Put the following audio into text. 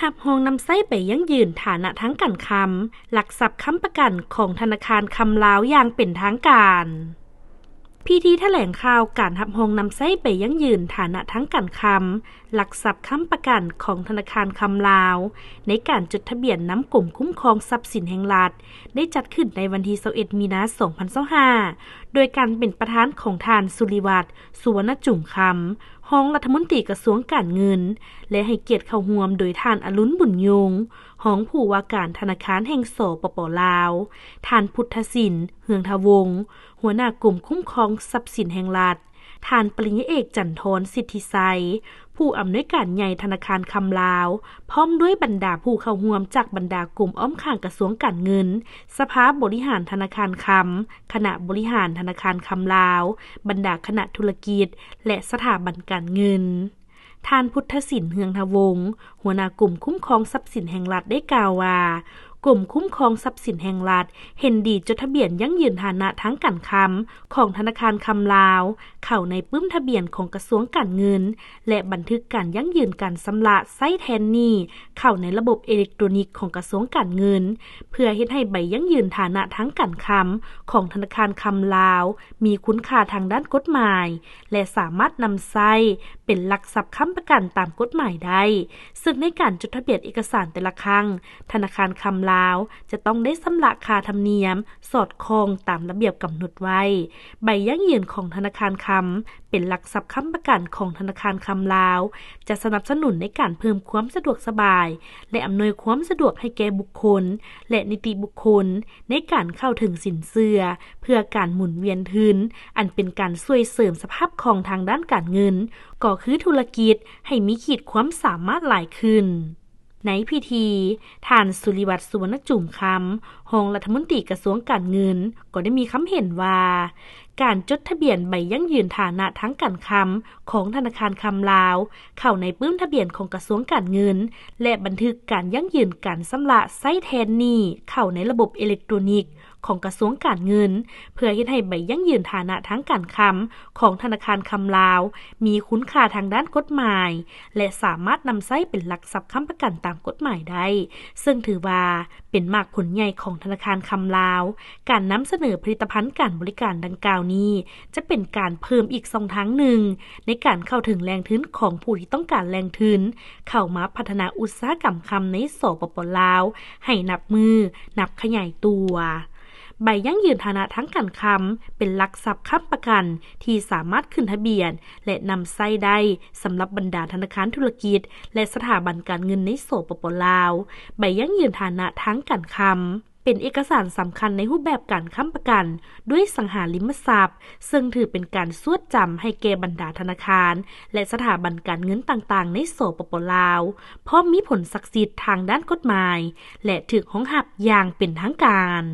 ຮັບຮອງນຳໃຊ້ໃບຢັ້ງຢືນຖານະທາງການຄຳ, ຫຼັກຊັບຄ້ຳປະກັນຂອງທະນາຄານຄຳລາວຢ່າງເປັນທາງການ. ພິທີຖະແຫຼງຂ່າວການຮັບຮອງນຳໃຊ້ໃບຢັ້ງຢືນຖານະທາງການຄຳ, ຫຼັກຊັບຄ້ຳປະກັນຂອງທະນາຄານຄຳລາວ ໃນການຈົດທະບຽນນຳກົມຄຸ້ມຄອງຊັບສິນແຫ່ງລັດ ໄດ້ຈັດຂຶ້ນໃນວັນທີຊາວເອັດ ມີນາ ສອງພັນຊາວຫ້າ ໂດຍການເປັນປະທານຂອງທ່ານ ສຸລິວັດ ສຸວັນນະຈຸມຄຳ ຮອງລັດຖະມົນຕີກະຊວງການເງິນ ແລະ ໃຫ້ກຽດເຂົ້າຮ່ວມໂດຍທ່ານ ອະລຸນ ບຸນຍົງ ຮອງຜູ້ວ່າການທະນາຄານແຫ່ງ ສປປ ລາວ, ທ່ານ ພຸດທະສິນ ເຮືອງທະວົງ ຫົວໜ້າກົມຄຸ້ມຄອງຊັບສິນແຫ່ງລັດ, ທ່ານ ປະລິນຍາເອກ ຈັນທອນ ສິດທິໄຊ ຜູ້ອຳນວຍການໃຫຍ່ທະນາຄານຄຳລາວ, ພ້ອມດ້ວຍບັນດາຜູ້ເຂົ້າຮ່ວມຈາກບັນດາກົມອ້ອມຂ້າງກະຊວງການເງິນ, ສະພາບໍລິຫານທະນາຄານຄຳ, ຄະນະບໍລິຫານທະນາຄານຄຳລາວ, ບັນດາຄະນະທຸລະກິດ ແລະ ສະຖາບັນການເງິນ. ທ່ານ ພຸດທະສິນ ເຮືອງທະວົງ ຫົວໜ້າກົມຄຸ້ມຄອງຊັບສິນແຫ່ງລັດ ໄດ້ກ່າວວ່າ ກົມຄຸ້ມຄອງຊັບສິນແຫ່ງລັດ ເຫັນດີຈົດທະບຽນຢັ້ງຢືນຖານະທາງການຄຳຂອງທະນາຄານຄຳລາວ ເຂົ້າໃນປຶ້ມທະບຽນຂອງກະຊວງການເງິນ ແລະ ບັນທຶກການຢັ້ງຢືນການຊຳລະໃຊ້ແທນໜີ້ເຂົ້າໃນລະບົບເອເລັກໂຕຣນິກຂອງກະຊວງການເງິນ ເພື່ອເຮັດໃຫ້ໃບຢັ້ງຢືນຖານະທາງການຄຳຂອງທະນາຄານຄຳລາວ ມີຄຸນຄ່າທາງດ້ານກົດໝາຍ ແລະ ສາມາດນຳໃຊ້ເປັນຫຼັກຊັບຄ້ຳປະກັນຕາມກົດໝາຍໄດ້, ເຊິ່ງໃນການຈົດທະບຽນເອກະສານແຕ່ລະຄັ້ງ, ທະນາຄານຄຳລາວຈະຕ້ອງໄດ້ຊຳລະຄ່າທຳນຽມສອດຄ່ອງຕາມລະບຽບກຳນົດໄວ້. ໃບຢັ້ງຢືນຂອງທະນາຄານຄຳ ເປັນຫຼັກຊັບຄ້ຳປະກັນຂອງທະນາຄານຄຳລາວ ຈະສະໜັບສະໜູນໃນການເພີ່ມຄວາມສະດວກສະບາຍ ແລະ ອຳນວຍຄວາມສະດວກໃຫ້ແກ່ບຸກຄົນ ແລະ ນິຕິບຸກຄົນ ໃນການເຂົ້າເຖິງສິນເຊື່ອ ເພື່ອການໝູນວຽນທຶນ ອັນເປັນການຊ່ວຍເສີມສະພາບຄ່ອງທາງດ້ານການເງິນ ກໍຄືທຸລະກິດ ໃຫ້ມີຂີດຄວາມສາມາດຫຼາຍຂຶ້ນ. ໃນພິທີ, ທ່ານ ສຸລິວັດ ສຸວັນນະຈຸມຄຳ ຮອງລັດຖະມົນຕີກະຊວງການເງິນ ກໍໄດ້ມີຄຳເຫັນວ່າ ການຈົດທະບຽນໃບຢັ້ງຢືນຖານະທາງການຄຳຂອງທະນາຄານຄຳລາວ ເຂົ້າໃນປຶ້ມທະບຽນຂອງກະຊວງການເງິນ ແລະ ບັນທຶກການຢັ້ງຢືນການຊຳລະໃຊ້ແທນໜີ້ເຂົ້າໃນລະບົບເອເລັກໂຕຣນິກຂອງກະຊວງການເງິນ ເພື່ອເຮັດໃຫ້ໃບຢັ້ງຢືນຖານະທາງການຄຳຂອງທະນາຄານຄຳລາວ ມີຄຸນຄ່າທາງດ້ານກົດໝາຍ ແລະ ສາມາດນຳໃຊ້ເປັນຫຼັກຊັບຄ້ຳປະກັນຕາມກົດໝາຍໄດ້, ເຊິ່ງຖືວ່າເປັນໝາກຜົນໃຫຍ່ຂອງທະນາຄານຄຳລາວ. ການນຳສະເໜີຜະລິດຕະພັນການບໍລິການດັ່ງກ່າວນີ້ ຈະເປັນການເພີ່ມອີກຊ່ອງທາງໜຶ່ງ ໃນການເຂົ້າເຖິງແຫຼ່ງທຶນຂອງຜູ້ທີ່ຕ້ອງການແຫຼ່ງທຶນ ເຂົ້າມາພັດທະນາອຸດສາຫະກຳຄຳໃນ ສປປ ລາວ ໃຫ້ນັບມື້ນັບຂະຫຍາຍຕົວ. ໃບຢັ້ງຢືນຖານະທາງການຄຳ ເປັນຫຼັກຊັບຄ້ຳປະກັນທີ່ສາມາດຂຶ້ນທະບຽນ ແລະ ນຳໃຊ້ໄດ້ສຳລັບບັນດາທະນາຄານທຸລະກິດ ແລະ ສະຖາບັນການເງິນໃນ ສປປ ລາວ. ໃບຢັ້ງຢືນຖານະທາງການຄຳ ເປັນເອກະສານສຳຄັນໃນຮູບແບບການຄ້ຳປະກັນດ້ວຍສັງຫາລິມະຊັບ, ເຊິ່ງຖືເປັນການຊວດຈຳໃຫ້ແກ່ບັນດາທະນາຄານ ແລະ ສະຖາບັນການເງິນຕ່າງໆໃນ ສປປ ລາວ, ພ້ອມມີຜົນສັກສິດທາງດ້ານກົດໝາຍ ແລະ ຖືກຮອງຮັບຢ່າງເປັນທາງການ.